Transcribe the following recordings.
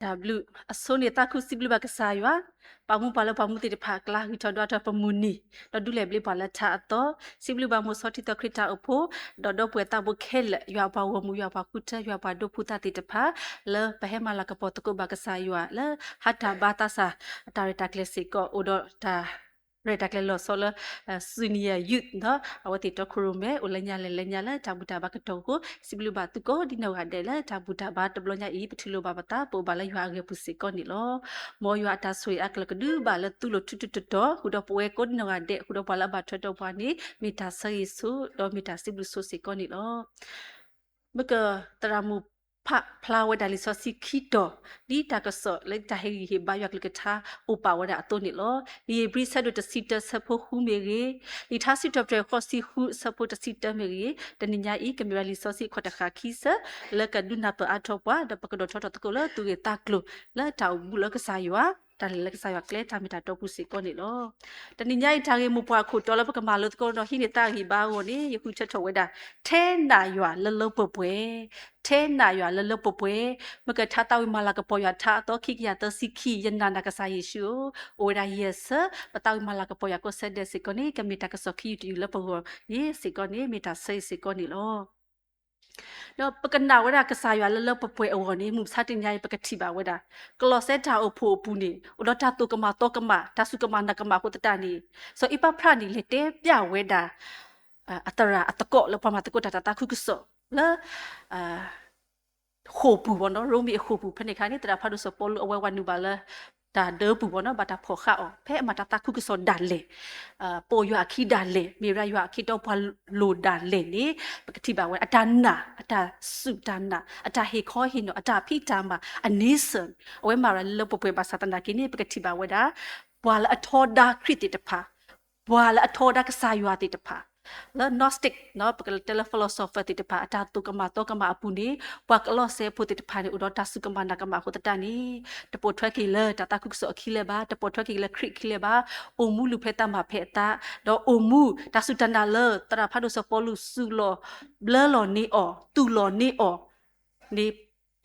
တၢ်ဘျုး, အဆိန့ၣ်သးခုစံးဘျုးဘၣ်ကစၢ်ယွၤ, ပာ်မူပှၤလၢပှၤမူသ့ၣ်တဖၣ် ကျါဂံၢ်ထီၣ်ဒွးထီၣ်ပမုၢ်နံၤ, ဒီးဒုးလဲၤဘျ့ပှၤလၢထါအသီ, စံးဘျုးဘၣ်မိၢ်စီထံသီခရံာ်တၢ်အိၣ်ဖှိၣ်, ဒီးဒီပုၢ်ဝဲၢ်သးဘိခဲလၢာ်, ယွၤပှၤဂီၢ်မုၢ်, ယွၤပှၤဃုထၢ, ယွၤပှၤဒိဖုသးသ့ၣ်တဖၣ်, လၢပဟဲမၤလၤကပီၤသကိးဘၣ်ကစၢ်ယွၤ လၢဟးတၢ်ဘါသးစၢ် တၢ်ရဲၣ်တၢ်ကျဲၤစ့ၢ်ကီး အိၣ်ဒီးတၢ် ရဲၣ်တၢ်ကျဲၤလီၤဆီလၢ senior youth အဝဲသ့ၣ်တီခိၣ်ရိၣ်မဲ အိၣ်လၢညါလဲၤလၢညါလၢတၢ်ဘူၣ်တၢ်ဘါကတီၢ်အဃိ, စံးဘျုးဘၣ်သုကိးဒံနီၢ်ဂၤဒဲးလၢတၢ်ဘူၣ်တၢ်ဘါတဘျီညါအံၤ ပထူးလိာ်ဘၣ်ပသး ပအိၣ်ဘၣ်လၢယွၤအဂ့ၢ်ပူၤစ့ၢ်ကီးန့ၣ်လီၤ. မ်ယွၤအတၢ်ဆိၣ်ဂ့ၤအါကလၢ်ကဒုးဘၣ်လၢသုလိၤထူးထူးတီၤတီၤ ဃုာ်ဒီးပဝဲကိးဒံနီၢ်ဂၤဒဲး ဃုာ်ဒီးပှၤလၢအဘၣ်ထွဲဒီးပှၤန့ၣ် မ့ၢ်တၢ်ဆၢဂ့ၤဆူ ဒီးမ့ၢ်တၢ်စံးဘျုးဆိစ့ၢ်ကီးန့ၣ်လီၤ. မ့ၢ်က သရၣ်မုၣ်ဖးဖျါဝဲဒၣ်လံာ်စီဆှံခံတီၤ ဒ်တၢ်ကစီၣ်လၢတၢ်ဟ့ၣ်ဂံၢ်ဟ့ၣ်ဘါယွၤကလုၢ်ကထါအိၣ်ပာ်ဝဲဒၣ်အသိးန့ၣ်လီၤ. လံာ်ဧ့ၤဘြံၤဆၢဒိၣ်တဆံတၢဆၢဖိဃုမ့ၢ်ဂ့ၤ, လံာ်ထါစံးထီၣ်ပတြၢၤဃိးဆံဃုဆၢဖိတဆံတၢမ့ၢ်ဂ့ၤ, တနံၤညါအံၤ ကမ့ၢ်ဝဲလံာ်စီဆှံအခီၣ်တဃၣ်ခံဆၢ လၢကဒုးနၢ်ပၢၢ်အါထီၣ်ပှၤ ဒီးပကဒိၣ်ထီၣ်ထီၣ်သကိးလၢသူၣ်ဂ့ၢ်သးကျိၤ လၢတၢ်အိၣ်မူလၢကစၢ်ယွၤ, တၢ်လဲၤလၢကစၢ်ယွၤကျဲ တၢ်မ့ၢ်တၢ်တီပူၤစ့ၢ်ကီးန့ၣ်လီၤ. တနံၤညါအံၤ တၢ်ဂ့ၢ်မိၢ်ပှၢ်ခိၣ်တီလၢပကမၤလိသကိးဒီးဟံးန့ၢ်သးဂံၢ်ဘါအဂီၢ်န့ၣ် ယဃုထၢထီၣ်ဝဲဒၣ် ထဲနာ်ယွၤလၢလၢပှဲၤပှဲၤ, ထဲနာ်ယွၤလၢလၢပှဲၤပှဲၤ, မ့ၢ်ကထါသးဝံၣ်မၤလၤကပီၤယွၤထါအသီခံကယၤသၢဆံခံ ယနာ်နၤကစၢ်ယ့ၣ်ၡူးဧၢ, အိၣ်ဝဲဒၣ်ယဲၢ်ဆၢ ပသးဝံၣ်မၤလၤကပီၤယွၤကိးဆၢဒဲးစ့ၢ်ကီးန့ၣ် ကမ့ၢ်တၢ်ကစီၣ်ခံယုၢ်တယုၢ်လၢပဂီၢ်န့ၣ်စ့ၢ်ကီးန့ၣ် မ့ၢ်တၢ်ဆၢဂ့ၤစ့ၢ်ကီးန့ၣ်လီၤ. ဒီးပကနာ်ဝဲဒၣ်ကစၢ်ယွၤလၢလၢပှဲၤပှဲၤအဂီၢ်န့ၣ် မုၢ်မဆါတနံၤညါအံၤ ပကထံၣ်ဘၣ်ဝဲဒၣ် ကလီးစဲတၢ်အိၣ်ဖှိၣ်အပူၤန့ၣ် အိၣ်ဒီးတၢ်သိၣ်ကမၣ်သီကမၣ် တၢ်စူၢ်ကမၣ်နာ်ကမၣ်အဃိသတးန့ၣ် စီၤအံၤပၢ်ဖြၣ်န့ၣ် လဲၤတဲပျၢ်ဝဲဒၣ် အသရၣ်အသကိးလၢပှၤမၤသကိးတၢ်တၢ်သးခုကစီၣ်လၢ ဃိာ်ပူၤဘၣ်နီၤ, ရိမ့ၤအဃိာ်ပူၤ ဖဲန့ၣ်အခါန့ၣ် သရၣ်ဖးဒိၣ်စီၤပီလူး အဝဲဝဲနုာ်ဘၣ်လၢ တၢ်ဒၢပူၤဘၣ်နီၤ, ဘၣ်တၢ်ဖီၣ်ဃာ်အီၤ ဖဲအမၤတၢ်သးခုကစီၣ်ဒၣ်လဲာ်, ပိာ်ယွၤအခံဒၣ်လဲာ်, မ့ၢ်ဝဲဒၣ်ယွၤအခ့ဒီးပှၤလိၤဒၣ်လဲာ်န့ၣ် ပကထံၣ်ဘၣ်ဝဲ အတၢ်နာ်, အတၢ်စူၢ်တၢ်နာ်, အတၢ်ဟ့ၣ်ခီဟ့ၣ်နီၤ, အတၢ်ဖံးတၢ်မၤ, အန့ဆၢၣ်, အဝဲမၤဝဲဒၣ်လၢလၢပှဲၤပှဲၤဘၣ်ဆၣ်သနာ်က့န့ၣ် ပကထံၣ်ဘၣ်ဝဲဒၣ် ပှၤလၢအထီဒါခရံာ်သ့ၣ်တဖၣ်, ပှၤလၢအထီဒါကစၢ်ယွၤသ့ၣ်တဖၣ်, လၢ Gnostic နီၤ, ပကတဲလၢ philosopher သ့ၣ်တဖၣ် အတၢ်သိၣ်ကမၣ်သီကမၣ်အပူၤန့ၣ် ပှၤကလီးစဲဖိသ့ၣ်တဖၣ်န့ၣ် အိၣ်ဒီးတၢ်စူၢ်ကမၣ်နာ်ကမၣ်အဃိသတးန့ၣ် တပိာ်ထွဲက့ၤလၢတၢ်သးခုကစီၣ်အခံလၢၤဘၣ်, တပိာ်ထွဲက့ၤလၢခရံာ်အခံလၢၤဘၣ်, အိၣ်မူလူၤဖဲတၢ်မၤဖဲအသး, ဒီးအိၣ်မူတၢ်စူၢ်တၢ်နာ်လၢသရၣ်ဖးဒိၣ်စီၤပီလူးစူၢ်လီၤဘျၢလီၤန့ၢ်အီၤ, သူၣ်လီၤန့ၢ်အီၤ န့ၣ်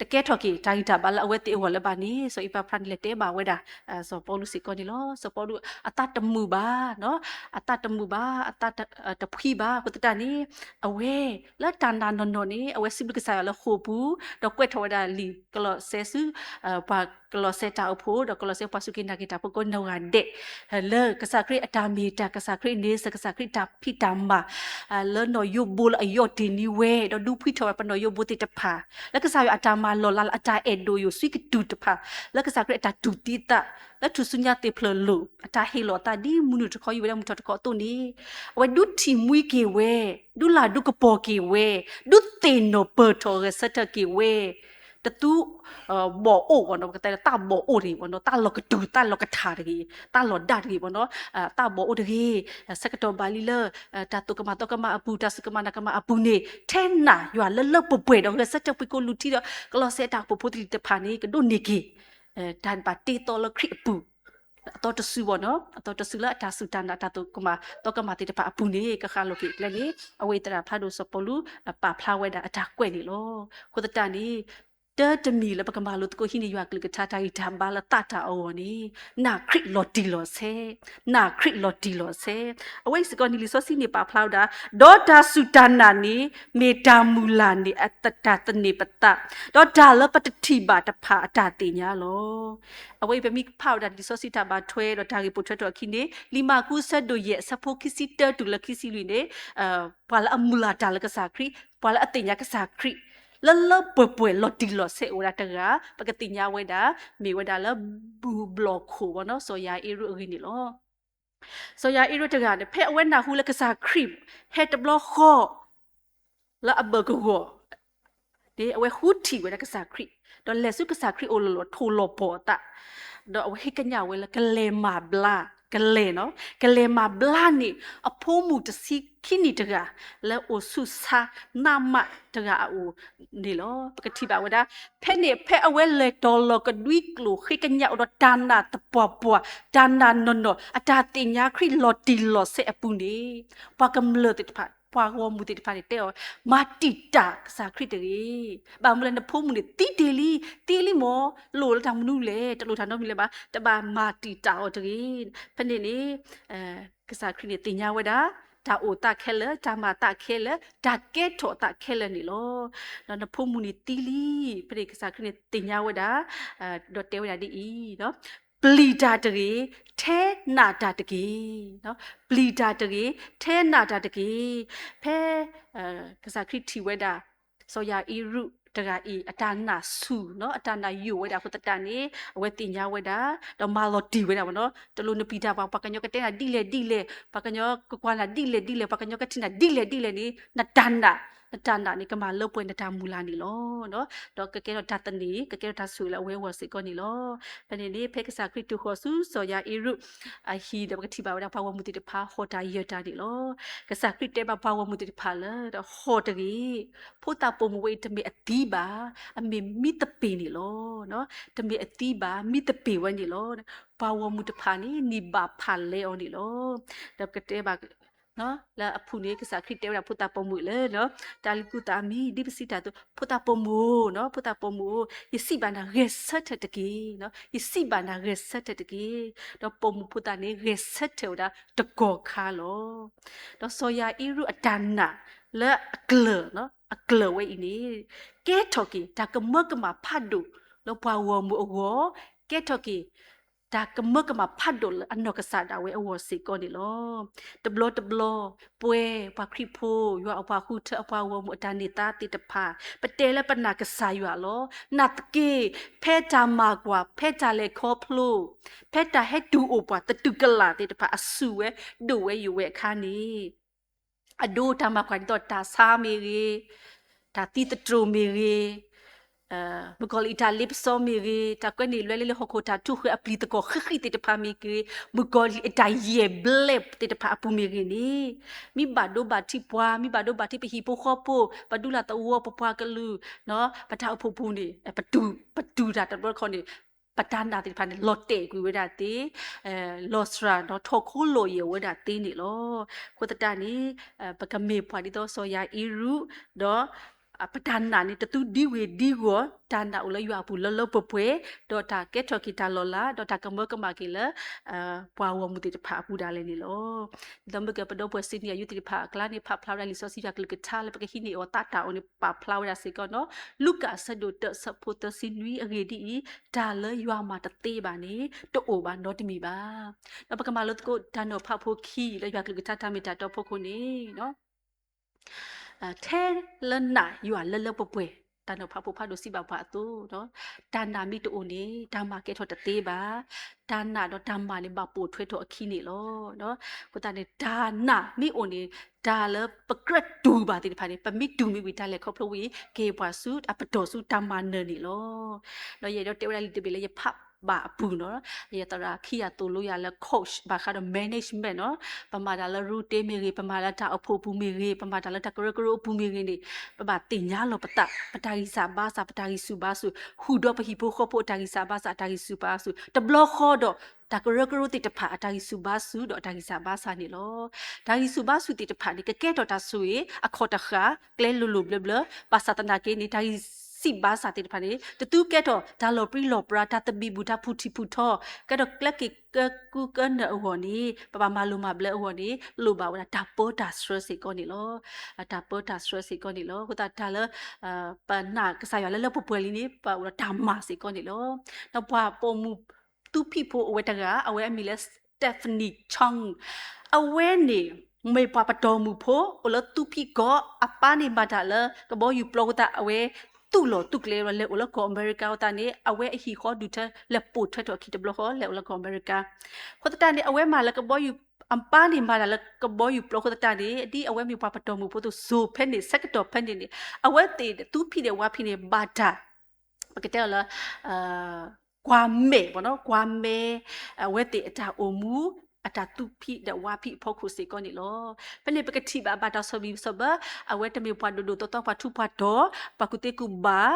တကဲထီၣ်က့ၤတၢ်ဂံၢ်တၢ်ဘါလၢအဝဲသ့ၣ်အဂီၢ်လၢၤဘၣ်န့ၣ် စီၤအံၤပၢ်ဖြၣ်န့ၣ် လဲၤတဲဘၣ်ဝဲဒၣ် စီၤပီလူးစ့ၢ်ကီးန့ၣ်လီၤ. စီၤပီလူးအသးတမုာ်ဘၣ်, အသးတမုာ်ဘၣ်, အသးတဖှံဘၣ်အဃိသတးန့ၣ် အဝဲလၢတၢ်နာ်နီၢ်နီၢ်န့ၣ် အဝဲစံးဘျုးကစၢ်ယွၤလၢဃိာ်ပူၤ, ဒီးကွဲးထီၣ်ဝဲဒၣ်လံာ်ကလီးစဲဆူ ပှၤကလီးစဲတၢ်အိၣ်ဖှိၣ် ဒီးကလီးစဲပှၤစူၢ်က့ၤနာ်က့ၤတၢ်ဖိကိးနီၢ်ဂၤဒဲး လၢကစၢ်ခရံာ်အတၢ်မ့ၢ်တၢ် ကစၢ်ခရံာ်န့ဆၢၣ် ကစၢ်ခရံာ်တၢ်ဖံးတၢ်မၤ လၢနီၢ်ယိဘိလၢအယီၢ်တ့ၢ်န့ၢ်ဝဲ ဒီးဒုးဖှံထီၣ်ဝဲပနီၢ်ယိဘိသ့ၣ်တဖၣ် လၢကစၢ်ယွၤအတၢ်မၤလီၤလးလၢအတၢ်အဲၣ်ဒိၣ်ယိာ်ဆှံကတုၤတဖၣ် လၢကစၢ်ခရံာ်အတၢ်တူၢ်သံသး လၢထူၣ်စုညါသ့ၣ်ဖျၢၣ်လိာ် အတၢ်ဟ့ၣ်လီၤအသးဒ်မုၢ်နုာ်တခီယံာ်ဝဲဒၣ်မုၢ်ထီၣ်တခီအသိးန့ၣ် အဝဲဒုးထံၣ်မှံက့ၤဝဲ ဒုးလၢ်ဒုးကပီၤက့ၤဝဲ ဒုးသ့ၣ်နီၣ်ပၢၢ်ထီၣ်ဂဲၤဆၢထၢၣ်က့ၤဝဲ တသူ ဘီၣ်အိၣ်ဘၣ်နီၤ ပကတဲလၢတၢ်ဘီၣ်အိၣ်တဂ့ၤဘၣ်နီၤ တၢ်လီၢ်ကတုၤ တၢ်လီၢ်ကထါတဂ့ၤ တၢ်လီၢ်ဒၣ်တဂ့ၤဘၣ်နီၤ တၢ်ဘီၣ်အိၣ်တဂ့ၤ ဆၢကတီၢ်ဘၣ်လံလၢ တၢ်သိၣ်ကမၣ်သီကမၣ်အပူၤ တၢ်စူၢ်ကမၣ်နာ်ကမၣ်အပူၤန့ၣ် ထဲနာ်ယွၤလၢလၢပှဲၤပှဲၤဒီး ဂဲၤဆၢထၢၣ်ပှၤကိးလူၤထံဒီး ကလီးစဲတၢ်အိၣ်ဖှိၣ်ဖိသ့ၣ်တဖၣ်န့ၣ် ကဒိးန့ၢ်က့ၤ တၢ်ဘၣ်တ့သီလၢခရံာ်အပူၤ အသီတစုဘၣ်နီၤ အသီတစုလၢအတၢ်စူၢ်တၢ်နာ် တၢ်သိၣ်ကမၣ်သီကမၣ်သ့ၣ်တဖၣ်အပူၤန့ၣ် ကဃၣ်လိာ်က့ၤကျဲန့ၣ် အဝဲသရၣ်ဖးဒိၣ်စီၤပီလူး ပာ်ဖျါဝဲဒၣ်အတၢ်ကွဲးန့ၣ်လီၤ. အဃိသတးန့ၣ် တၢတမံၤလၢပကမၤလိသကိးဟံးန့ၢ်ယွၤကလုၢ်ကထါတၢ်ဂံၢ်တၢ်ဘါလၢသးတၢ်အဂီၢ်န့ၣ် နာ်ခရံာ်လီၤတံၢ်လီၤဆဲး, နာ်ခရံာ်လီၤတံၢ်လီၤဆဲး အဝဲအံၤစ့ၢ်ကီးန့ၣ် လံာ်စီဆှံန့ၣ်ပာ်ဖျါဝဲဒၣ် ဒီးတၢ်စူၢ်တၢ်နာ်န့ၣ် မ့ၢ်တၢ်မုၢ်လၢ်န့ၣ် အတၢ်သန့ၤပသး, ဒီးတၢ်လၢပတထံၣ်ဘၣ်တဖၣ်အတၢ်သ့ၣ်ညါလီၤ. အဝဲအံၤပမ့ၢ်ဖးဝဲဒၣ်လံာ်စီဆှံတၢ်ဘၣ်ထွဲဒီးတၢ်ဂ့ၢ်ပိာ်ထွဲထီၣ်အခံန့ၣ် လံာ်မၢ်ကူးဆၢဒိၣ်ယဲၢ် ဆၢဖိခံဆံတၢတုၤလၢခံဆံလွံၢ်န့ၣ် ပှၤလၢအမုၢ်လၢ်တၢ်လၢကစၢ်ခရံာ်, ပှၤလၢအသ့ၣ်ညါကစၢ်ခရံာ် လၢလၢပှဲၤပှဲၤလီၤတံၢ်လီၤဆဲးအိၣ်ဝဲဒၣ်တဂၤ ပကသ့ၣ်ညါဝဲဒၣ် မ့ၢ်ဝဲဒၣ်လၢဘူၣ်ဘျီၣ်ခိၣ်ဘၣ်နီၤ စီၤယၤအ့ရိၣ်အဂ့ၢ်န့ၣ်လီၤ. စီၤယၤအ့ရိၣ်တဂၤန့ၣ် ဖဲအဝဲနၢ်ဟူလၢကစၢ်ခရံာ် ဟဲတဘျီဃီ လၢအဘၢၣ်ကဝီၤ န့ၣ် အဝဲဃုထံၣ်ဝဲဒၣ်ကစၢ်ခရံာ်, ဒီးလဲၤဆူကစၢ်ခရံာ်အအိၣ်လီၤလီၤ ထိၣ်လီၤပှီၢ်အသး, ဒီးအဝဲဟ့ၣ်ကညးဝဲလၢကလဲၤမၤဘျါ, ကလဲၤနီၤ, ကလဲၤမၤဘျါန့ၣ် အဖိမုၣ်တဆံခံနံၣ်တဂၤ လၢအိၣ်ဆူၣ်ဆါနးမးတဂၤအအိၣ်န့ၣ်လီၤ. ပကထံၣ်ဘၣ်ဝဲဒၣ် ဖဲန့ၣ်ဖဲအဝဲလဲၤတီၤလီၤကဒွံကျိာ် ဃ့ကညးအိၣ်ဒီးတၢ်နာ်သပှၢ်ပှၢ်, တၢ်နာ်နီၢ်နီၢ်, အတၢ်သ့ၣ်ညါခရံာ်လီၤတံၢ်လီၤဆဲးအပူၤန့ၣ် ပှၤကမျၢၢ်သ့ၣ်တဖၣ် ပှၤဂီၢ်မုၢ်သ့ၣ်တဖၣ်န့ၣ်တဲအီၤ, မၤတံာ်တာ်ကစၢ်ခရံာ်တဂ့ၤ. ဘၣ်မနုၤလဲၣ်, နဖိမုၣ်န့ၣ်သံတ့ၢ်လံ, သံလံမၢ်, လိၣ်လၢတၢ်မနုၤလဲၣ်, တလိၣ်တၢ်နီတမံၤလၢၤဘၣ်, တဘၣ်မၤတံာ်တာ်အီၤတဂ့ၤ. ဖဲန့ၣ်န့ၣ် ကစၢ်ခရံာ်န့ၣ်သ့ၣ်ညါဝဲဒၣ် တၢ်အိၣ်သးခဲလၢာ်, တၢ်မၤသးခဲလၢာ်, တၢ်ကဲထီၣ်သးခဲလၢာ်န့ၣ်လီၤ. ဒီးနဖိမုၣ်န့ၣ်သံလံ, ဖဲန့ၣ်ကစၢ်ခရံာ်န့ၣ်သ့ၣ်ညါဝဲဒၣ်, ဒီးတဲဝဲဒၣ်ဒ်အံၤ, ပျံၤတၢ်တဂ့ၤ, ထဲနာ်တၢ်တက့ၢ်. ပျံၤတၢ်တဂ့ၤ, ထဲနာ်တၢ်တက့ၢ်. ဖဲ ကစၢ်ခရံာ်ထံၣ်ဝဲဒၣ် စီၤယၤအံရူးတဂၤအံၤ အတၢ်နာ်ဆူၣ်, အတၢ်နာ်ယိာ်ဝဲဒၣ်အဃိသတးန့ၣ် အဝဲသ့ၣ်ညါဝဲဒၣ်, ဒီးမၤလီၤတံၢ်ဝဲဒၣ်မၢ်နီၤ, တလိၣ်နပျံၤတၢ်ဘၣ်, ပှၤကညီကတဲနၤဒ်လဲၣ်ဒ်လဲၣ်, ပှၤကညီကကွၢ်နၤဒ်လဲၣ်ဒ်လဲၣ်, ပှၤကညီကထံၣ်နၤဒ်လဲၣ်ဒ်လဲၣ်န့ၣ် နတၢ်နာ်, နတၢ်နာ်န့ၣ် ကမၤလၢပှဲၤနတၢ်မုၢ်လၢ်န့ၣ်လီၤ. ဒီးကကဲထီၣ်တၢ်သန့ၤ, ကကဲထီၣ်တၢ်ဆိၣ်ဂ့ၤလၢအဝဲအဂီၢ်စ့ၢ်ကီးန့ၣ်လီၤ. ဖဲန့ၣ်န့ၣ် ဖဲကစၢ်ခရံာ်တုၤဃီၤဆူစီၤယၤအံရူးအဟံၣ်ဒီး ပကထံၣ်ဘၣ်ဝဲဒၣ်ပှၤဂီၢ်မုၢ်သ့ၣ်တဖၣ် ဟီၣ်တၢ်ယၢၤတၢ်န့ၣ်လီၤ. ကစၢ်ခရံာ်တဲဘၣ်ပှၤဂီၢ်မုၢ်သ့ၣ်တဖၣ်လၢ ဟီၣ်တဂ့ၤ, ဖိသၣ်ပိာ်မုၣ်ဝဲအံၤတမ့ၢ်အသံဘၣ်, အမ့ၢ်မံသပ့ၤန့ၣ်လီၤ. တမ့ၢ်အသံဘၣ်, မံသပ့ၤဝဲန့ၣ်လီၤ. ပှၤဂီၢ်မုၢ်တဖၣ်န့ၣ် နံၣ်ဘၣ်ဖးလဲအီၤန့ၣ်လီၤ. ဒီးပကတဲဘၣ် လၢအဖုၣ်န့ၣ် ကစၢ်ခရံာ်တဲဝဲဒၣ်ဖိသၣ်ပိာ်မုၣ်လၢ တၢ်လုၢ်ကူၣ်သးမံ ဒ်ပစံးတၢ်အသိး, ဖိသၣ်ပိာ်မုၣ်ဧၢ, ဖိသၣ်ပိာ်မုၣ်ဧၢ, ယစံးဘၣ်နၤဂဲၤဆၢထၢၣ်တက့ၢ်, ယစံးဘၣ်နၤဂဲၤဆၢထၢၣ်တက့ၢ်. ဒီးပိာ်မုၣ်ဖိသၣ်န့ၣ် ဂဲၤဆၢထၢၣ်ဝဲဒၣ်တကီၢ်ခါလီၤ. ဒီးစီၤယၤအံရူးအတၢ်နာ်လၢအကျၢၤ, အကျၢၤဝဲအံၤန့ၣ် ကဲထီၣ်က့ၤတၢ်ကမၢကမၣ်ဖးဒိၣ်လၢပှၤဂီၢ်မုၢ်အဂီၢ်, ကဲထီၣ်က့ၤ တၢ်ကမၢကမၣ်ဖးဒိၣ်လၢအနီၢ်ကစၢ်ဒၣ်ဝဲအဂီၢ်စ့ၢ်ကီးန့ၣ်လီၤ. တဘျီတဘျီ ပဝဲပှၤခရံာ်ဖိ, ယွၤအပှၤဃုထၢအပှၤဂီၢ်မုၢ်အတၢ်န့ၢ်သါသ့ၣ်တဖၣ်, ပတဲလၢပနာ်ကစၢ်ယွၤလီၤ. နာ်သက့ ဖဲတၢ်မၤကွၢ်, ဖဲတၢ်လဲၤခီဖျိ, ဖဲတၢ်ဟဲတုၤအိၣ်ပှၤသတူၢ်ကလာ်သ့ၣ်တဖၣ် အစုၣ်ဝဲဒိၣ်ဝဲယိာ်ဝဲအခါန့ၣ် အဒိတၢ်မၤကွၢ်ဒ်သိးတၢ်ဆါမ့ၢ်ဂ့ၤ, တၢ်သံသတြိာ်မ့ၢ်ဂ့ၤ, မုၣ်ကီၤလံၢ်အတၢ်လ့ပစီမ့ၢ်ဂ့ၤ, တၢ်ကွဲးန့ၢ်လွဲလၢလၢဟီၣ်ခိၣ်တၢ်ထူၣ်ဃၢအပျံၤသကွီၢ်ဃံးဃံးသ့ၣ်တဖၣ်မ့ၢ်ဂ့ၤ, မုၣ်ကီၤလံၢ်အတၢ်ယဲၢ်ဘျဲၣ်သ့ၣ်တဖၣ်အပူၤမ့ၢ်ဂ့ၤန့ၣ်, မ့ၢ်ဘၣ်ဒိဘၣ်ထံးပှၤ, မ့ၢ်ဘၣ်ဒိဘၣ်ထံးပဟံၣ်ဖိဃီဖိ, ပဒူလၢ်သဝီပပှၤကလုာ်, ပတၢ်အိၣ်ဖှိၣ်ပူၤန့ၣ်, ပတူၢ်တၢ်တဘျီတခီၣ်န့ၣ် ပတၢ်နာ်သ့ၣ်တဖၣ်န့ၣ် လီၤတဲာ်ကွံာ်ဝဲဒၣ်သ့, လီၤစှၤဒီးထီၣ်ခိလီၤယဲၢ်ဝဲဒၣ်သ့န့ၣ်လီၤ. အဃိသတးန့ၣ် ပကမ့ၢ်ပှၤဒ်သိးစီၤယၤအံရူး, ဒီး ပတၢ်နာ်န့ၣ် တသူဒံဝ့ၤဒံဂီၢ်, တၢ်နာ်အိၣ်လၢယွၤအပူၤလၢလၢပှဲၤပှဲၤ, ဒီးတၢ်ကဲထီၣ်က့ၤတၢ်လီၤလး, ဒီးတၢ်ကမၢကမၣ်က့ၤလၢ ပှၤဂီၢ်မုၢ်သ့ၣ်တဖၣ်အပူၤဒၣ်လဲာ်န့ၣ်လီၤ. ဒ်သိးမ့ၢ်ကပဒီပုၢ်ဝဲၢ် senior youth သ့ၣ်တဖၣ်အကျါန့ၣ် ဖးဖျါဝဲဒၣ်လံာ်စီဆှံယွၤကလုၢ်ကထါလၢပကဟံးန့ၢ်အီၤသးတၢ်အိၣ်န့ၣ် ပာ်ဖျါဝဲဒၣ်စ့ၢ်ကီးနီၤ. လူၤကၣ်အဆၢဒိၣ်တၢ အဆၢဖိသၢဆံနွံအဂ့ၢ်ဒ်အံၤ, တၢ်လၢယွၤမၤတသ့ဘၣ်န့ၣ် တအိၣ်ဘၣ်နီတမံၤဘၣ်. ဒီးပကမၤလိသကိးတၢ်နီၤဖးဖိခံလၢယွၤကလုၢ်ကထါတၢ်မ့ၢ်တၢ်တီအဖီခိၣ်န့ၣ် ထဲလၢနာ်ယွၤလၢလၢပှဲၤပှဲၤ, တၢ်နီၤဖးဖိဖးဒိၣ်စံးဘၣ်ပှၤအသိး, တၢ်နာ်မ့ၢ်တအိၣ်န့ၣ် တၢ်မၤကဲထီၣ်တသ့ဘၣ်. တၢ်နာ်ဒီးတၢ်မၤန့ၣ် ဘၣ်ပိာ်ထွဲထီၣ်အခံန့ၣ်လီၤ. အဃိသတးန့ၣ် တၢ်နာ်မ့ၢ်အိၣ်န့ၣ် တၢ်လၢပကြၢးတူၢ်ဘၣ်သ့ၣ်တဖၣ်န့ၣ် ပမ့ၢ်တူၢ်မ့ၢ်ဝံၤ တၢ်လဲၤခီဖျိဝံၤ က့ၤပှၤဆူအပတီၢ်ဆူတၢ်မၤနၢၤန့ၣ်လီၤ. ဒီးယအဲၣ်ဒိးတဲဝဲဒၣ်လံာ်တဘ့ၣ်လၢယဖးဘၣ်အပူၤနီၤ, ယသရၣ်ခံဂၤသိၣ်လိယၤလၢ coach ဘၣ်ဃးဒီး management နီၤ, ပမၤတၢ်လၢ routine မ့ၢ်ဂ့ၤ, ပမၤလၢတၢ်အိၣ်ဖှိၣ်အပူၤမ့ၢ်ဂ့ၤ, ပမၤတၢ်လၢတၢ်ကရၢကရိအပူၤမ့ၢ်ဂ့ၤန့ၣ်, ပဘၣ်သ့ၣ်ညါလီၤပသး, ပတၢ်ဂံၢ်စၢ်ဘါစၢ်, ပတၢ်ဂံၢ်ဆူၣ်ဘါဆူၣ်, ဟူးဒီးပဟံၣ်ဖိဃီဖိအတၢ်ဂံၢ်စၢ်ဘါစၢ်, အတၢ်ဂံၢ်ဆူၣ်ဘါဆူၣ်, တဘျီဃီဒီး တၢ်ကရၢကရိသ့ၣ်တဖၣ်အတၢ်ဂံၢ်ဆူၣ်ဘါဆူၣ်ဒီးအတၢ်ဂံၢ်စၢ်ဘါစၢ်န့ၣ်လီၤ. တၢ်ဂံၢ်ဆူၣ်ဘါဆူၣ်သ့ၣ်တဖၣ်န့ၣ် ကကဲထီၣ်တၢ်ဆိၣ်ဂ့ၤအခီၣ်တဃာ် ကျဲလိၤလိၤဘျၢဘျၢ, ဘၣ်ဆၣ်သနာ်က့န့ၣ် တၢ်ဂံၢ်ဆူၣ်ဘါစၢ်သ့ၣ်တဖၣ်န့ၣ် တသုကဲထီၣ်တၢ်လီၤပြံလီၤပြါ, တၢ်သဘံၣ်ဘုၣ်, တၢ်ဖုၣ်ထံၣ်ဖုၣ်ထီ, ကဲထီၣ်ကျဲက့ၤကဲကူကဲနၢၤအဂီၢ်န့ၣ် ပဘၣ်မၤလိၤမၤဘျၢအဂီၢ်န့ၣ် လိၣ်ဘၣ်ဝဲဒၣ်တၢ်ပၢတၢ်ဆှၢစ့ၢ်ကီးန့ၣ်လီၤ. တၢ်ပၢတၢ်ဆှၢစ့ၢ်ကီးန့ၣ်လီၤ. အဃိသတးတၢ်လၢ ပနာ်ကစၢ်ယွၤလၢလၢပှဲၤပှဲၤလံန့ၣ် ပအိၣ်ဒီးတၢ်မၤစ့ၢ်ကီးန့ၣ်လီၤ. ဒီးပှၤပိာ်မုၣ်သူဖံးဖိအိၣ်ဝဲတဂၤ အဝဲအမံၤလၢ Stephanie Chung, အဝဲန့ၣ် မ့ၢ်ပှၤပတီၢ်မုၢ်ဖိ အိၣ်လၢသူဖံးကီၢ်, အပၢ်န့ၣ်မၤတၢ်လၢကဘီယူၤပျီအဃိသတး အဝဲသူၣ်လီၤသူၣ်ကျဲ လဲၤအိၣ်လၢကီၢ်အမဲရကၤအဃိသတးန့ၣ် အဝဲအဟံၣ်ဃီဒုးထၢ လဲၤပိာ်ထွဲထီၣ်အခံတဘျီဃီ လဲၤအိၣ်လၢကီၢ်အမဲရကၤ. အဃိသတးန့ၣ် အဝဲမၤလၢကဘီယူၤ, အပၢ်န့ၣ်မၤတၢ်လၢကဘီယူၤပျီအဃိသတးန့ၣ် ဒ်အဝဲမ့ၢ်ပှၤပတီၢ်မုၢ်ဖိအသိး စိၤဖဲန့ၣ် ဆၢကတီၢ်ဖဲန့ၣ်န့ၣ် အဝဲသ့ၣ်သူဖံးဒီးဝါဖံးန့ၣ် ဘၣ်တၢ် ပကတဲအီၤလၢ ကွၢ်မဲာ်, ကွၢ်မဲာ် အဝဲသ့ၣ်အတၢ်အိၣ်မူ အတၢ်သူဖံးဒီးဝါဖံးအဖီခိၣ်စ့ၢ်ကီးန့ၣ်လီၤ. ဖဲန့ၣ်ပကထံၣ်ဘၣ်ဘၣ်တၢ်ဆီၣ်ဘံၣ်ဆီၣ်ဘၢ, အဝဲတမ့ၢ်ပှၤဒိၣ်ဒိၣ်သီသီ ပှၤထူးပှၤတီၤ, ပှၤကူၣ်သ့ကူၣ်ဘၣ်,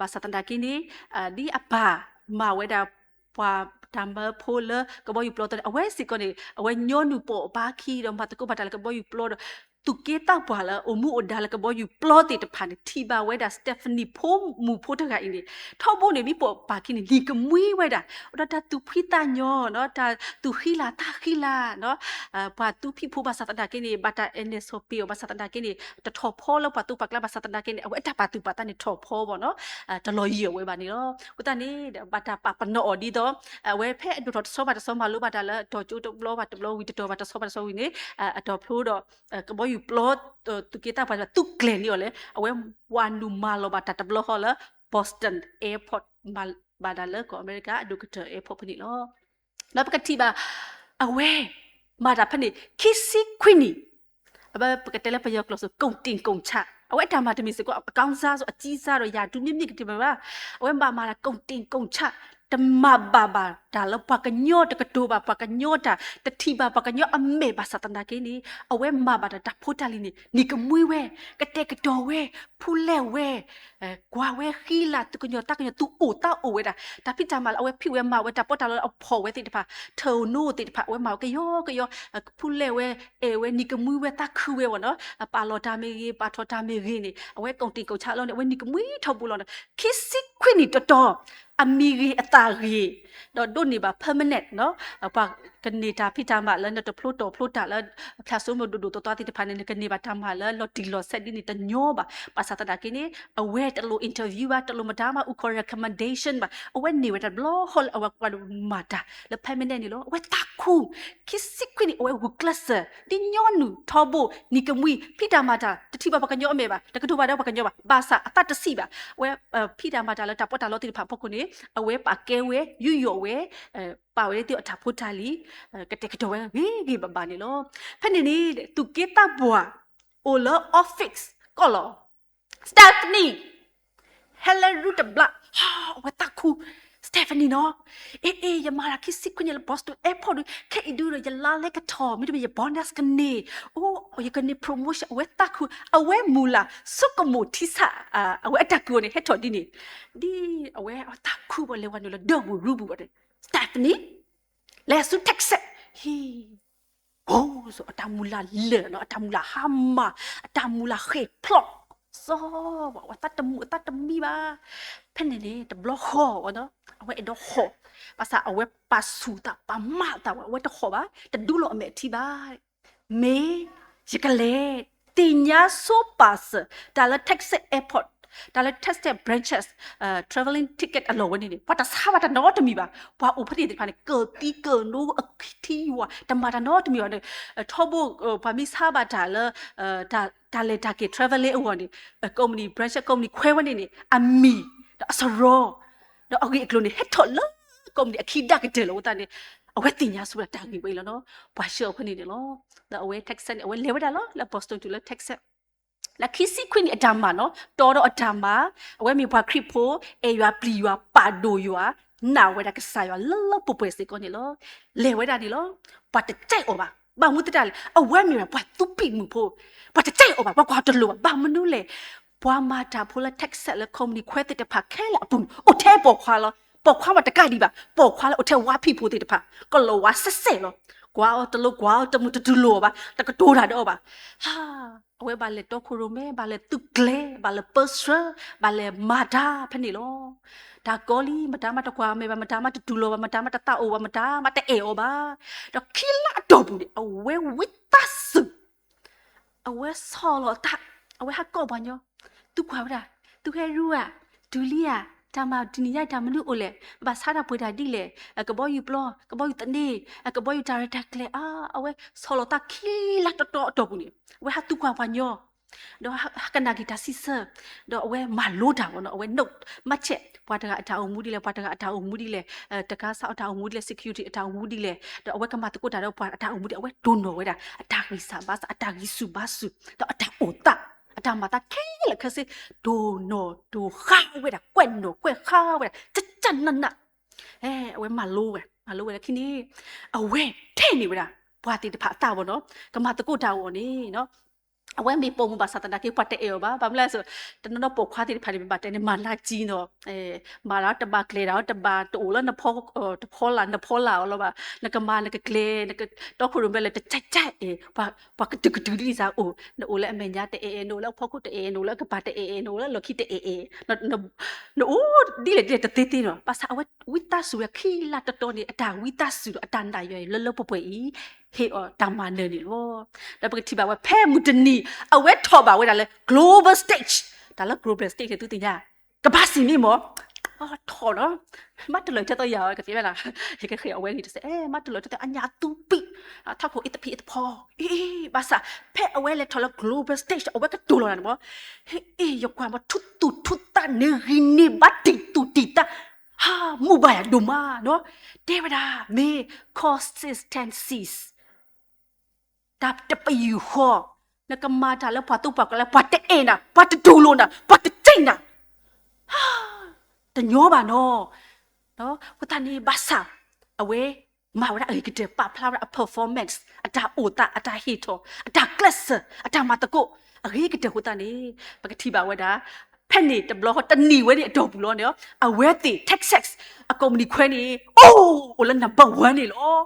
ဘၣ်ဆၣ်သနာ်က့န့ၣ် ဒ်အပၢ်မၤဝဲဒၣ် ပှၤတၢ်မၢဖိလၢကဘီယူၤပျီအသိးန့ၣ် အဝဲစ့ၢ်ကီးန့ၣ် အဝဲညီနုၢ်ပိာ်အပၢ်ခံဒီး မၤသကိးဘၣ်တၢ်လၢကဘီယူၤပျီဒီး သူၣ်က့သးပှၢ်လၢအိၣ်မူအိၣ်ဒါလၢကဘီယူၤပျီသ့ၣ်တဖၣ်န့ၣ် ထံၣ်ဘၣ်ဝဲဒၣ် Stephanie ဖိမုၣ်ဖိတဂၤအံၤန့ၣ် ထီဘိန့ၣ် မ့ၢ်ပိာ်ပာ်ခံန့ၣ် နံၤကမှံဝဲဒၣ် အိၣ်ဒီးတၢ်သူၣ်ဖှံသးညီနီၤ တၢ်သူၣ်ဃံလၤသးဃံလၤနီၤ ပှၤသူဖံးဖိဘၣ်ဆၣ်သနာ်က့န့ၣ် ဘၣ်တၢ်အဲၣ်နဲၣ်ဆိးပ့ၤအီၤဘၣ်ဆၣ်သနာ်က့န့ၣ် တထီၣ်ဖီလၢပှၤသူပှၤကျါဘၣ်ဆၣ်သနာ်က့န့ၣ် အဝဲအတၢ်ပာ်သူၣ်ပာ်သးန့ၣ်ထီၣ်ဖီဘၣ်နီၤ တလီၤယံာ်အဝဲဘၣ်န့ၣ်လီၤ. အဃိသတးန့ၣ် ဘၣ်တၢ်ပာ်ပနီၣ်အီၤဒ်သိး အဝဲဖဲအဒိၣ်ထီၣ်တဆီဘၣ်တဆီမၤလိဘၣ်တၢ်လၢအတီၤကၠိတဘျီဘၣ်တဘျီဝံၤ တတီၤဘၣ်တဆီဘၣ်တဆီဝံၤန့ၣ် အတီၤဖျိဒီး ကဘီယူၤပျီ သူၣ်က့သးပှၢ် သူကျဲၤန့ၢ်အီၤလဲၣ် အဝဲဝၤနုာ်မၤလီၤဘၣ်တၢ်တဘျီဃီလၢ Boston Airport မၤဘၣ်ဒၣ်လၢကီၢ်အမဲရကၤ အဒိၣ်ကတၢၢ် airport ဖဲန့ၣ်လီၤ. ဒီးပကထံၣ်ဘၣ် အဝဲ မၤတၢ်ဖဲန့ၣ် ခံဆံခွံနံၣ် အဝဲပကတဲလၢပယီၤကျိာ်စ့ၢ် ကုန်တင်ကုန်ချ အဝဲအတၢ်မၤတမံၤစ့ၢ်ကီး အကောင်းစားဆို အကြီးစား ဒီးရာထူးမြင့်မြင့်ကတၢၢ်ဘၣ် အဝဲဘၣ်မၤတၢ် ကုန်တင်ကုန်ချ တမၤဘၣ်ဘၣ်တၢ်လၢပှၤကညီ တကတိၤဘၣ်ပှၤကညီတၢ် တထံၣ်ဘၣ်ပှၤကညီအမဲာ်ဘၣ်ဆၣ်သနာ်က့န့ၣ် အဝဲမၤဘၣ်တၢ်တၢ်ဖိတၢ်လံၤန့ၣ် နံၤကမှံဝဲ ကတဲာ်ကတီၤဝဲ ဖူလဲၣ်ဝဲ ကွၢ်ဝဲဃံလၤ သူၣ်ကညီၤသးကညီၤ သူၣ်အိၣ်သးအိၣ်ဝဲဒၣ် တၢ်ဖံးတၢ်မၤလၢအဝဲဖံးဝဲမၤဝဲ တၢ်ပီးတၢ်လီလၢအဖီၣ်ဝဲသ့ၣ်တဖၣ် ထၢၣ်အိၣ်နိသ့ၣ်တဖၣ် အဝဲမၤဝဲကယီကယီ ဖူလဲၣ်ဝဲ အဲၣ်ဝဲ နံၤကမှံဝဲ သးခုဝဲဝဲနီၤ ပာ်လီၤတၢ်မ့ၢ်ဂ့ၤ ပာ်ထီၣ်တၢ်မ့ၢ်ဂ့ၤန့ၣ် အဝဲ ကုန်တင်ကုန်ချ အလီၢ်န့ၣ် အဝဲနံၤကမှံထီဘိလီၤန့ၣ် ခံဆံခွံနံၣ်တတီၤ အမံၤဂ့ၤအသးဂ့ၤ ဒီးဒိးန့ၢ်ဘၣ် permanent နီၤ ပှၤကန့ၢ်တၢ်ဖံးတၢ်မၤလၢနတဖျိတီၢ်ဖျိတၢ်လၢ ဖျါစိမိၤဒိၣ်ဒိၣ်သီသီသ့ၣ်တဖၣ်န့ၣ် နကန့ၢ်ဘၣ်တၢ်မၤလၢလီၤတံၢ်လီၤဆဲးဒ်န့ၣ်တညီဘၣ် ဘၣ်ဆၣ်သနာ်က့န့ၣ် အဝဲတလိၣ် interview ဘၣ် တလိၣ်မတၤမၤအူခီ recommendation ဘၣ် အဝဲန့ၢ်ဝဲတၢ်တဘျီဃီလၢအဝဲကွၢ်ဒိးမၤတၢ်လၢ permanent န့ၣ်လီၤ အဝဲသးခု ခံဆံခွံနံၣ် အဝဲဂုာ်ကျဲးစၢး ဒ်ညီနုၢ်ထီဘိ နံၤကမှံ ဖံးတၢ်မၤတၢ် တထံၣ်ဘၣ်ပှၤကညီအမဲာ်ဘၣ် တကတိၤဘၣ်ဒီးပှၤကညီဘၣ် ဘၣ်ဆၣ်အသးတဆံးဘၣ် အဝဲ ဖံးတၢ်မၤတၢ်လၢတၢ်ပီးတၢ်လီသ့ၣ်တဖၣ်အဖီခိၣ်န့ၣ် အဝဲပာ်ကဲဝဲ ယူးယီၣ်ဝဲ ပာ်ဝဲဒ်သိးအတၢ်ဖိတၢ်လံၤ ကတဲာ်ကတီၤဝဲဂ့ၤဂ့ၤဘၣ်ဘၣ်န့ၣ်လီၤ. ဖဲန့ၣ်န့ၣ် သူၣ်က့သးပှၢ် အိၣ်လၢ office ကီၢ်လီၤ Stephanie ဟဲလၢရူတဘျီ အဝဲသးခု Stephanie နီၤ အ့ အ့ ယမၤတၢ်ခံဆံခွံနံၣ်လၢ Boston Airport ခဲအံၤဒုဒီး ယလါလဲကထီၣ် မ့တမ့ၢ် ယ bonus ကန့ၢ် အိၣ် ယကန့ၢ် promotion အဝဲသးခု အဝဲမုၢ်လၢ် ဆိကမိၣ်ထံဆး အဝဲအတၢ်ကုၢ်အီၤန့ၣ် ဟဲထီၣ်ဒ်န့ၣ် ဒ်အဝဲသးခုဘၣ် လဲၤဝဲနုာ်လၢဒၢပူၤရူပူၤဘၣ်န့ၣ် Stephanie လဲၤဆူ Texas ဟံၣ် ကိး အတၢ်မုၢ်လၢ်လၢာ်နီၤ အတၢ်မုၢ်လၢ်ဟါမၢ် အတၢ်မုၢ်လၢ်ဃ့ၢ်ဖျိး စီၤဘၣ် အဝဲသးတမုာ်အသးတမံဘၣ် ဖဲန့ၣ်န့ၣ် တဘျီဃီနီၤ အဝဲအဲၣ်ဒိးဟီၣ် ဘၣ်ဆၣ်အဝဲပာ်ဆူၣ်သးပာ်မၤသးဝဲ အဝဲတဟီၣ်ဘၣ် တဒူလီၤအမဲာ်ထံဘၣ် မ့ၢ် ယကလဲၤ သ့ၣ်ညါဆိပာ်စၢၤ တၢ်လၢ Texas Airport တၢ်လၢ Texas branches traveling ticket အလီၢ်ဝဲန့ၣ်န့ၣ် ပှၤတဆါဘၣ်တၢ်နီတမံၤဘၣ် ပှၤအိၣ်ဖဲန့ၣ်သ့ၣ်တဖၣ်န့ၣ် ကၢၢ်သံကၢၢ်နိအထံယွၤ တမၤတၢ်နီတမံၤဘၣ်န့ၣ် ထီဘိ ပှၤမ့ၢ်ဆါဘၣ်တၢ်လၢ တၢ်လဲၤတၢ်က့ၤ traveling အဂီၢ်န့ၣ် company branch company ခွဲဝဲန့ၣ်န့ၣ် အမံၤ ဒီးအစရီ ဒီးအဂ့ၢ်အကျိၤန့ၣ် ဟဲထီၣ်လၢ company အခံဒၣ်ကတၢၢ်လီၤအဃိသတးန့ၣ် အဝဲသ့ၣ်ညါဆိဝဲဒၣ်တၢ်ဂ့ၢ်ဝဲအံၤလီၤနီၤ ပှၤဆှၢအီၤဖဲန့ၣ်န့ၣ်လီၤ ဒီးအဝဲ Texas န့ၣ် အဝဲလဲၤဝဲဒၣ်လီၤ လၢ Boston တုၤလၢ Texas လၢခံဆံခွံနံၣ်အတၢ်မၤနီၤ တီဒီးအတၢ်မၤ အဝဲမ့ၢ်ပှၤခရံာ်ဖိ အဲၣ်ယွၤပျံၤယွၤ ပာ်ဒိၣ်ယွၤ နာ်ဝဲဒၣ်ကစၢ်ယွၤလၢလၢပှဲၤပှဲၤစ့ၢ်ကီးန့ၣ်လီၤ လဲၤဝဲဒၣ်န့ၣ်လီၤ ပှၤတကြိုက်အီၤဘၣ် ဘၣ်မနုၤသတးလဲၣ် အဝဲမ့ၢ်ပှၤသူဖံးမုၢ်ဖိ ပှၤတကြိုက်အီၤဘၣ် ပှၤကွၢ်တလိၣ်ဘၣ် ဘၣ်မနုၤလဲၣ် ပှၤမၤတၢ်ဖိလၢ Texas လၢ company ခွဲသ့ၣ်တဖၣ်ခဲလၢာ်အပူၤန့ၣ် အိၣ်ထဲပိာ်ခွါလီၤ ပိာ်ခွါမးတကးဒံးဘၣ် ပိာ်ခွါလၢအိၣ်ထဲဝါဖံးဖိသ့ၣ်တဖၣ် ကလီၤဝါစဲးစဲးလီၤ ကွၢ်အီၤတလိၣ် ကွၢ်အီၤတမုာ် တတူၢ်လိာ်အီၤဘၣ် တကတိၤတၢ်ဒီးအီၤဘၣ် ဟါ အဝဲဘၣ်လဲၤတီခိၣ်ရိၣ်မဲ ဘၣ်လဲၤသုးကျဲၤ ဘၣ်လဲၤပၢဆှၢ ဘၣ်လဲၤမၤတၢ်ဖဲန့ၣ်လီၤ တၢ်ကီလံ မတၤမးတကွၢ်အမဲာ်ဘၣ် မတၤမးတတူၢ်လိာ်ဘၣ် မတၤမးတသးအိၣ်ဘၣ် မတၤမးတအဲၣ်အီၤဘၣ် ဒီးခံလါအတီၢ်ပူၤန့ၣ် အဝဲဝံသးစူၤ အဝဲဆီၣ်လီၤအသး အဝဲဟးကိးပှၤညီ သုကွၢ်ဝဲဒၣ် သုဟဲရူဧါ တုၤလံဧါ တၢ်မၤတနံၤညါတၢ်မနုၤအိၣ်လဲၣ် ဘၣ်ဆါတၢ်ပှဲၤတၢ်ဒ်လဲၣ် ကဘီယူၤပျီ ကဘီယူၤသန့ ကဘီယူၤတၢ်ရဲၣ်တၢ်ကျဲၤ အါ အဝဲဆီၣ်လီၤသးခံလါတတီၤအတီၢ်ပူၤန့ၣ် အဝဲဟးသုကွၢ်ပှၤညီ ဒီးဟးကနၣ်က့ၤတၢ်စံးဆၢ ဒီးအဝဲမၤလိတၢ်ဝဲနီၤ အဝဲ note မှတ်ချက် ပှၤတဂၤအတၢ်အိၣ်မူဒ်လဲၣ် ပှၤတဂၤအတၢ်အိၣ်မူဒ်လဲၣ် တကါစးအတၢ်အိၣ်မူဒ်လဲၣ် security အတၢ်အိၣ်မူဒ်လဲၣ် ဒီးအဝဲကမၤသကိးတၢ်ဒီးပှၤအတၢ်အိၣ်မူဒ် အဝဲတိၢ်နီၣ်ဝဲဒၣ် အတၢ်ဂံၢ်စၢ်ဘါစၢ် အတၢ်ဂံၢ်ဆူၣ်ဘါဆူၣ် ဒီးအတၢ်အိၣ်သး အတၢ်မၤသးခဲလၢာ်ခဲဆ့ တိၢ်နီၣ်တိၢ်ဃါဝဲဒၣ် ကွဲးနီၣ်ကွဲးဃါဝဲဒၣ် ကကနန အဝဲမၤလိဝဲ မၤလိဝဲလၢခံန့ၣ် အဝဲထဲန့ၢ်ဝဲဒၣ် ပှၤသ့ၣ်တဖၣ်အသးဝဲနီၤ ကမၤသကိးတၢ်အဂီၢ်န့ၣ် အဝဲမ့ၢ်ပိာ်မုၣ်ဘၣ်ဆၣ်သနာ်က့ ပှၤတအဲၣ်အီၤဘၣ်. ဘၣ်မနုၤလဲၣ်, တနီၤနီၤပိာ်ခွါသ့ၣ်တဖၣ်န့ၣ် ပဘၣ်တဲန့ၣ် မၤနးကံနီၤ, မၤတၢ်တဘၣ်ကျဲၤတၢ်တဘၣ်တအိၣ်လၢ တဖီလာ် နဖီလာ်အီၤလီၤဘၣ်. နကမၤနကကျဲၤ နကတီခိၣ်ရိၣ်မဲလၢ တကဲးကဲး ပှၤကတုၤကတုၤဒ်စ့ၢ်အိၣ်, နအိၣ်လၢအမဲာ်ညါတအဲၣ်အဲၣ်, နအိၣ်လၢအဖီခိၣ်တအဲၣ်အဲၣ်, နအိၣ်လၢအကပၤတအဲၣ်အဲၣ်, နအိၣ်လၢလီၢ်ခံတအဲၣ်အဲၣ်, နအိၣ်ဒ်လဲၣ်ဒ်လဲၣ်တသ့သ့နီၤ. ဘၣ်ဆၣ်အဝဲဝံသးစူၤဝဲခံလါတတီၤန့ၣ် အတၢ်ဝံသးစူၤဒီးအတၢ်နာ်ယွၤအံၤလၢလၢပှဲၤပှဲၤအံၤ ဟ့ၣ်အီၤတၢ်မၤနၢၤန့ၣ်လီၤ. ဒီးပကထံၣ်ဘၣ်ဝဲ ဖဲမုၢ်တနံၤ အဝဲထီၣ်ဘၣ်ဝဲဒၣ်လၢ global stage, တၢ်လၢ global stage န့ၣ် သုသ့ၣ်ညါ ကဘၣ်စံးမ့ၢ်မၢ်, ထီၣ်ဒီး မ့ၢ်တလၢာ်ထဲသိးယၤ ကသ့ၣ်ညါလီၤ, ယကဃ့အဝဲန့ၣ်တစဲး, မ့ၢ်တလၢာ်ထဲသိးအညၣ်အသူပံာ်, ထီၣ်ခိၣ်အ့တဖံးအ့တဖီ, အ့ ဘၣ်ဆၣ် ဖဲအဝဲလဲၤထီၣ်လၢ global stage အဝဲကတိၤလီၤနၤန့ၣ်မၢ်, အ့ ယကွၢ်မၢ် ထူသူၣ်ထူသးန့ၣ်ဂံၢ်န့ၢ်ဘါတံာ်သူၣ်တံာ်သး, ဟါ မူဘၣ်ယၤဒိၣ်မးနီၤ, တဲဝဲဒၣ် မ့ၢ် consistencies တၢ်တပယူာ်ဃီ, နကမၤတၢ်လၢပှၤသူပှၤကီၢ်လၢ ပှၤတအဲၣ်နၤ, ပှၤတတူၢ်လိာ်နၤ, ပှၤတက့ၢ်နၤ, တညီဘၣ်နီၤ. အဃိသတးန့ၣ် ဘၣ်ဆၣ် အဝဲမၤဝဲဒၣ်အဂ့ၤကတၢၢ် ပာ်ဖျါဝဲဒၣ်အ performance အတၢ်အိၣ်သး အတၢ်ဟ့ၣ်ထီၣ် အတၢ်ကျဲးစၢး အတၢ်မၤသကိး အဂ့ၤကတၢၢ်အဃိသတးန့ၣ် ပကထံၣ်ဘၣ်ဝဲဒၣ် ဖဲန့ၣ်တဘျီဃီ တနံၤဝဲန့ၣ်အတီၢ်ပူၤလီၤန့ၣ် အဝဲသ့ၣ် Texas အကုမ္ပဏီခွဲးန့ၣ် အိၣ် အိၣ်လၢ number one န့ၣ်လီၤ.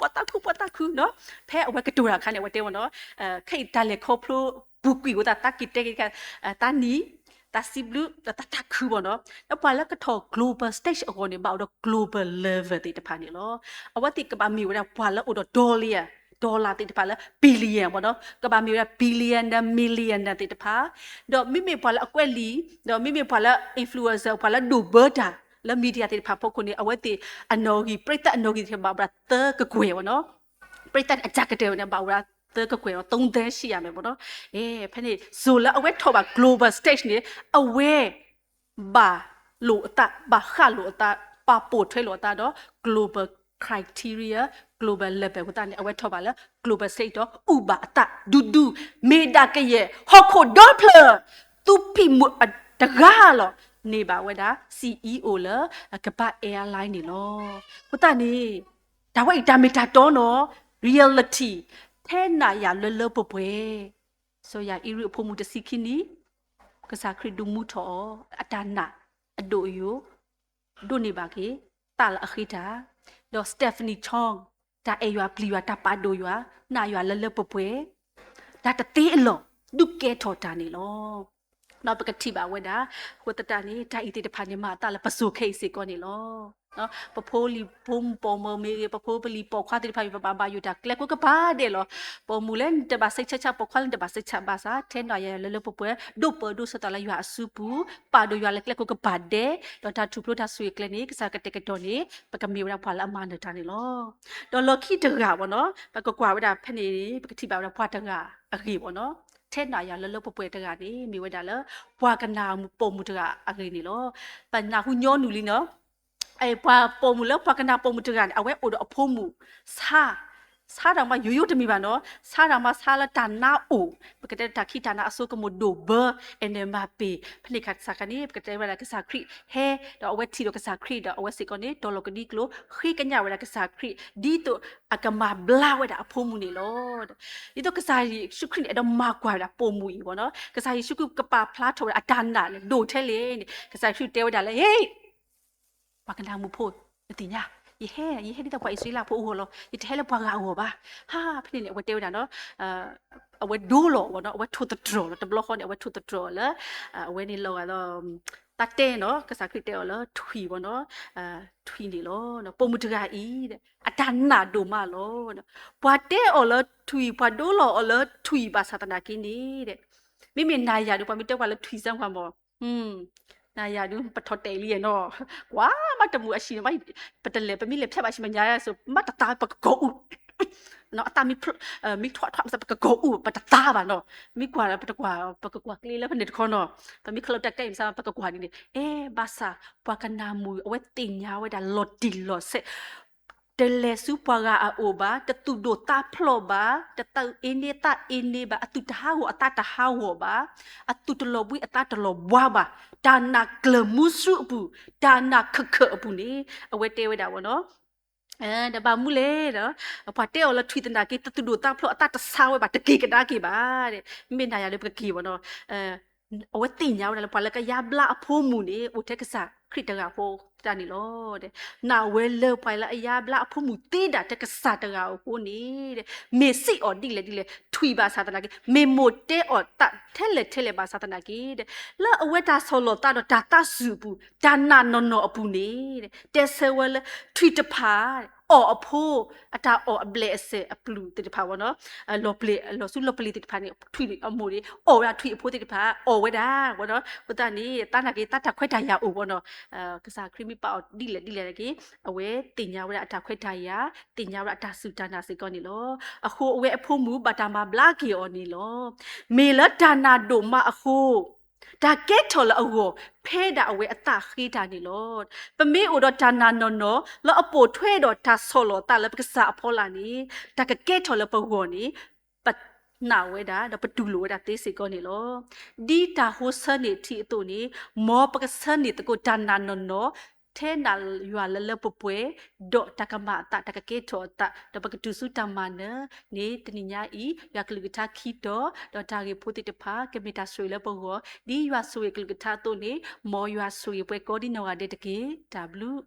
ပှၤသးခု ပှၤသးခုနီၤ. ဖဲအဝဲကတိၤတၢ်အခါန့ၣ် အဝဲတဲဝဲနီၤ, ခဲအံၤတၢ်လဲၤခီဖျိပူၤကွံာ်ဝဲသး သးက့ၤတဲက့ၤ သးနံၤ သးစံးဘျုး ဒီးသးသးခုဘၣ်နီၤ. ဒီးပှၤလၢကထီၣ် global stage အဂီၢ်န့ၣ် ဘၣ်အိၣ်ဒီး global level သ့ၣ်တဖၣ်န့ၣ်လီၤ. အဝဲသ့ၣ်ကဘၣ်မ့ၢ်ဝဲဒၣ်ပှၤလၢအိၣ်ဒီး dollar, dollar သ့ၣ်တဖၣ်လၢ billion ဘၣ်နီၤ, ကဘၣ်မ့ၢ်ဝဲဒၣ် billionaire millionaire သ့ၣ်တဖၣ်, ဒီးမ့မ့ၢ်ပှၤလၢအကွဲးလံာ်, ဒီးမ့မ့ၢ်ပှၤလၢ influencer ပှၤလၢဒိးဘၢတၢ်လၢ media သ့ၣ်တဖၣ်ဖီခိၣ်န့ၣ် အဝဲသ့ၣ်အနီၣ်ဂံၢ် ပရိသတ် အနီၣ်ဂံၢ်သ့ၣ်တဖၣ်ဘၣ်အိၣ်ဝဲဒၣ်သၢကကွဲၢ်ဘၣ်နီၤ. ပရိသတ် အစှၤကတၢၢ်ဝဲန့ၣ် ဘၣ်အိၣ်ဝဲဒၣ်သၢကကွဲၢ်ဒီး သုံးသန်းရှိရမယ်ပေါ့နော်. အဲ ဖဲန့ၣ် စိၤလၢအဝဲထီၣ်ဘၣ် global stage န့ၣ် အဝဲ ဘၣ်လိာ်အသး, ဘၣ်ဃးလိာ်အသး, ပာ်ပိာ်ထွဲလိာ်အသးဒီး global criteria, global level အဃိသတးန့ၣ် အဝဲထီၣ်ဘၣ်လၢ global stage ဒီး အိၣ်ဘၣ်အသးဒူဒူ, မ့ၢ်ဒၣ်ကယဲၢ် ဟီၣ်ခိၣ်ဒီဖျၢၣ် သူဖံးမုၢ်တဂၤလီၤ. န့ၢ်ဘၣ်ဝဲဒၣ် CEO လၢ ကဘၣ် airline န့ၣ်လီၤ. အဃိသတးန့ၣ် တၢ်ဝဲအံၤတၢ်မ့ၢ်တၢ်တီနီၤ, reality, ထဲနၤယၤလၢလၢပှဲၤပှဲၤ စီၤယၤအံရူးအဖိမုၣ်တဆံခံနံၣ်, ကစၢ်ခရံာ်ဒုးမူထီၣ်အီၤ, အတၢ်နာ်အဒိၣ်အယိာ် ဒိးန့ၢ်ဘၣ်က့ၤ သးလၢအဃ့တၢ်, ဒီး Stephanie Chong တၢ်အဲၣ်ယွၤပျံၤယွၤ တၢ်ပာ်ဒိၣ်ယွၤ နာ်ယွၤလၢလၢပှဲၤပှဲၤ, တၢ်တသ့အလီၢ် ဒုးကဲထီၣ်တၢ်န့ၣ်လီၤ. ဒီးပကထံၣ်ဘၣ်ဝဲဒၣ် အဃိသတးန့ၣ် တၢ်အံၤသ့ၣ်တဖၣ်န့ၣ် မၤအသးလၢပစိၤခဲအံၤစ့ၢ်ကီးန့ၣ်လီၤ. ပဖိလံၤဖိမုၣ်ပိာ်မုၣ်မ့ၢ်ဂ့ၤ, ပဖိပလံၤပိာ်ခွါသ့ၣ်တဖၣ်မ့ၢ် ပဘၣ်ဘၣ်ယိၣ်တၢ်ကျဲကိးကပၤဒဲးလီၤ. ပိာ်မုၣ်လၢနတဘၣ်စိတ်ချ ပိာ်ခွါလၢ နတဘၣ်စိတ်ချ ဘၣ်ဆၣ် ထဲနၤယၤလၢလၢပှဲၤပှဲၤ ဒိၣ်ပၢဒိၣ်ဆၢသးလၢယွၤအစုပူၤ, ပာ်ဒိၣ်ယွၤလၢကျဲကိးကပၤဒဲး, ဒီးတၢ်ထူၣ်ဖျိတၢ်ဆိၣ်ဂ့ၤကျဲန့ၣ် ကစၢ်ကတဲာ်ကတီၤန့ၣ် ပကမ့ၢ်ဝဲဒၣ်ပှၤလၢအမၤနၢၤတၢ်န့ၣ်လီၤ. ဒီးလီၢ်ခံတဂၤပေါ့နော်, ပကကွၢ်ဝဲဒၣ်ဖဲန့ၣ် ပကထံၣ်ဘၣ်ဝဲဒၣ်ပှၤတဂၤအဂ့ၢ်ပေါ့နော်. ထဲနၤယၤလၢလၢပှဲၤပှဲၤတဂၤန့ၣ် မ့ၢ်ဝဲဒၣ်လၢ ပှၤကနၣ်ပိာ်မုၣ်တဂၤအဂ့ၢ်န့ၣ်လီၤ. ပနၢ်ဟူညီနုၢ်လံနီၤ. ပှၤပိာ်မုၣ်လၢပှၤကနၣ်ပိာ်မုၣ်တဂၤန့ၣ် အဝဲအိၣ်ဒီးအဖိမုၣ် ဆါ, ဆါတၢ်မးယိယိတမံၤဘၣ်နီၤ, ဆါတၢ်မးဆါလၢတၢ်နါအိၣ်, ပကတဲတၢ်ခံးတၢ်နါအစိကမီၤဒိၣ်ဘၢ, အဲန့ၣ်မၤပ့ၤ, ဖဲန့ၣ်အခါစ့ၢ်ကီးန့ၣ် ပကတဲဝဲဒၣ်ကစၢ်ခရံာ်ဟဲ, ဒီးအဝဲထံၣ်ဒီးကစၢ်ခရံာ်ဒီးအဝဲစ့ၢ်ကီးန့ၣ် တီၤလီၤကဒံကျိၤ ဃ့ကညးဝဲဒၣ်ကစၢ်ခရံာ် ဒ်သိးအကမၤဘျါဝဲဒၣ်အဖိမုၣ်န့ၣ်လီၤ. ဒ်သိးကစၢ်ယ့ၣ်ၡူးခရံာ်န့ၣ် အဲၣ်ဒိးမၤကွၢ်ဝဲဒၣ်ပိာ်မုၣ်အံၤပေါ့နော်, ကစၢ်ယ့ၣ်ၡူးခရံာ်ကပာ်ဖျါထီၣ်ဝဲဒၣ်အတၢ်နာ်န့ၣ် ဒိၣ်ထဲလဲၣ်န့ၣ် ကစၢ်ယ့ၣ်ၡူးတဲဝဲဒၣ်လၢ ဟ့ၣ် ပှၤကနၣ်မုၣ်ဖိ, နသ့ၣ်ညါ, ယဟဲ, ယဟဲဒ်သိးပှၤအံၣ်စရ့လးဖိအဂီၢ်လီၤ. ယတဟဲလၢပှၤဂၤအဂီၢ်ဘၣ်. ဟါ, ဖဲန့ၣ်န့ၣ် အဝဲတဲဝဲဒၣ်နီၤ, အဝဲဒိလီၤဝဲနီၤ, အဝဲထိၣ်သတြီၤလီၤ. တဘျီဃီန့ၣ် အဝဲထိၣ်သတြီၤလၢ အဝဲန့ၣ်လီၤဂာ်ဒီး တၢ်တဲနီၤ, ကစၢ်ခရံာ်တဲအီၤလၢထွံၣ်ဘၣ်နီၤ, ထွံၣ်န့ၣ်လီၤ. ပိာ်မုၣ်တဂၤအံၤ အတၢ်နာ်ဒိၣ်မးလီၤ. ပှၤတဲအီၤလၢထွံၣ်, ပှၤဒိလီၤအီၤလၢထွံၣ်ဘၣ်ဆၣ်သနာ်က့န့ၣ်, မ့မ့ၢ်နၤယၤဒီး ပှၤမ့ၢ်တဲပှၤလၢထွံၣ်စၢ်ပှၤမၢ် နၤယၤဒုး ပထီၣ်တဲာ်လံနီၤ, ကွၢ်မးတမုာ်အဟံၣ်န့ၣ်, ပတလဲၤ ပမ့ၢ်လဲၤဖျဲၣ်ဘၣ်ဟံၣ်မဲာ်ညါစ့ၢ် မ့ၢ်တသး ပကကိးအူ, အသၣ်မ့ၢ်ဖျိး, မ့ၢ်ထွးထွး ပကကိးအူ, ပတသးဘၣ်နီၤ, မ့ၢ်ကွၢ်ဒီး ပတကွၢ်, ပကကွၢ်ကျ့လၢဖဲန့ၣ်တခီနီၤ, ပမ့ၢ်ခီလီၤတၢ်ကဲအံၤမ့ၢ်စ့ၢ် ပကကွၢ်ဒ်န့ၣ်, အဲ ဘၣ်ဆၣ် ပှၤကနၣ်မုၣ်အဝဲသ့ၣ်ညါဝဲဒၣ်လီၤတံၢ်လီၤဆဲး တလဲၤဆူပှၤဂၤအအိၣ်ဘၣ်, တသူၣ်ဒိၣ်သးဖျိးဘၣ်, တသူၣ်အ့န့သးအ့န့ဘၣ်, အသူၣ်တဟးဂီၤအသးတဟးဂီၤဘၣ်, အသူၣ်တလီၤဘှံးအသးတလီၤဘှါဘၣ်, တၢ်နာ်ကျၢၤမူဆူအပူၤ, တၢ်နာ်ခၢၣ်ခၢၣ်အပူၤန့ၣ်, အဝဲတဲဝဲဒၣ်ဝဲနီၤ, ဒီးဘၣ်မနုၤလဲၣ်ဒီး ပှၤတဲအီၤလၢထွံၣ်သနာ်က့ တသူၣ်ဒိၣ်သးဖျိး အသးတဆါဝဲဘၣ် တက့ၤကဒါက့ၤဘၣ်. မ့ၢ်နၤယၤဒီးပကက့ၤဘၣ်နီၤ. အဝဲသ့ၣ်ညါဝဲဒၣ်လၢပှၤလၢကယါဘျါအဖိမုၣ်န့ၣ် အိၣ်ထဲကစၢ်ခရံာ်တဂၤအဃိသတးန့ၣ်လီၤ. နာ်ဝဲလၢပှၤလၢအယါဘျါအဖိမုၣ်သ့ဒၣ်ထဲကစၢ်တဂၤအဃိန့ၣ် မ့ၢ်စံးအီၤဒ်လဲၣ်ဒ်လဲၣ် ထွံၣ်ဘၣ်ဆၣ်သနာ်က့ မ့ၢ်မိၣ်တဲအီၤသးထဲလဲၣ်ထဲလဲၣ်ဘၣ်ဆၣ်သနာ်က့ လၢအဝဲတၢ်ဆီၣ်လီၤသးဒီးတၢ်သးစူၤအပူၤ တၢ်နာ်နီၢ်နီၢ်အပူၤန့ၣ် တဲဆၢဝဲလၢ ထွံၣ်တဖၣ် အီၣ်အဖိ အတၢ်အီၣ်အဘျဲၣ်အစဲၣ်အပျုၢ်သ့ၣ်တဖၣ်ဝဲနီၤ, လီၤပျံၤ လီၤဆူလီၤပျံၤသ့ၣ်တဖၣ်န့ၣ် ထွံၣ်အမိၢ်န့ၣ် အီၣ်ဝဲဒၣ်ထွံၣ်အဖိသ့ၣ်တဖၣ် အီၣ်ဝဲဒၣ်ဝဲနီၤ. အဃိသတးန့ၣ် သးနာ်က့ သးတၢ်ခွဲးတၢ်ယာ်အိၣ်ဝဲနီၤ. ကစၢ်ခရံာ်မ့ၢ်ပာ်အီၤဒ်လဲၣ်ဒ်လဲၣ်က့ အဝဲသ့ၣ်ညါဝဲဒၣ်အတၢ်ခွဲးတၢ်ယာ် သ့ၣ်ညါဝဲဒၣ်အတၢ်စူၢ်တၢ်နာ်စ့ၢ်ကီးန့ၣ်လီၤ. အဃိအဝဲအဖိမုၣ်ဘၣ်တၢ်မၤဘျါက့ၤအီၤန့ၣ်လီၤ. မ့ၢ်လၢတၢ်နာ်ဒိၣ်မးအဃိ တၢ်ကဲထီၣ်လၢအဂီၢ် ဖဲဒၣ်အဝဲအသးဃ့တၢ်န့ၣ်လီၤ. ပမ့ၢ်အိၣ်ဒီးတၢ်နာ်နီၢ်နီၢ် လၢအပိာ်ထွဲဒီးတၢ်ဆီၣ်လီၤသးလၢပကစၢ်အဖီလာ်န့ၣ် တၢ်ကကဲထီၣ်လၢပဂီၢ်န့ၣ် ပနာ်ဝဲဒၣ် ဒီးပတူၢ်လိာ်ဝဲဒၣ်သ့စ့ၢ်ကီးန့ၣ်လီၤ. ဒ်တၢ်ဟိဆၢန့ၢ်ထံအသိးန့ၣ် မ်ပကဆၢန့ၢ်သကိးတၢ်နာ်နီၢ်နီၢ် ထဲနၢ်ယွၤလၢလၢပှဲၤပှဲၤ ဒီးတၢ်ကမၤအသး တၢ်ကကဲထီၣ်အသး ဒီးပကတုၤဆူတၢ်မၤနၢၤန့ၣ် တနံၤညါအံၤ ယွၤကလုၢ်ကထါခံတီၤ ဒီးတၢ်ဂ့ၢ်ဖိသ့ၣ်တဖၣ် ကမ့ၢ်တၢ်ဆိၣ်ဂ့ၤလၢပဂီၢ် ဒ်ယွၤဆိၣ်ဂ့ၤကလုၢ်ကထါအသိးန့ၣ် မ်ယွၤဆိၣ်ဂ့ၤပှၤကိးဒ်နီၢ်ဂၤဒဲးတက့ၢ်. တၢ်ဘျုး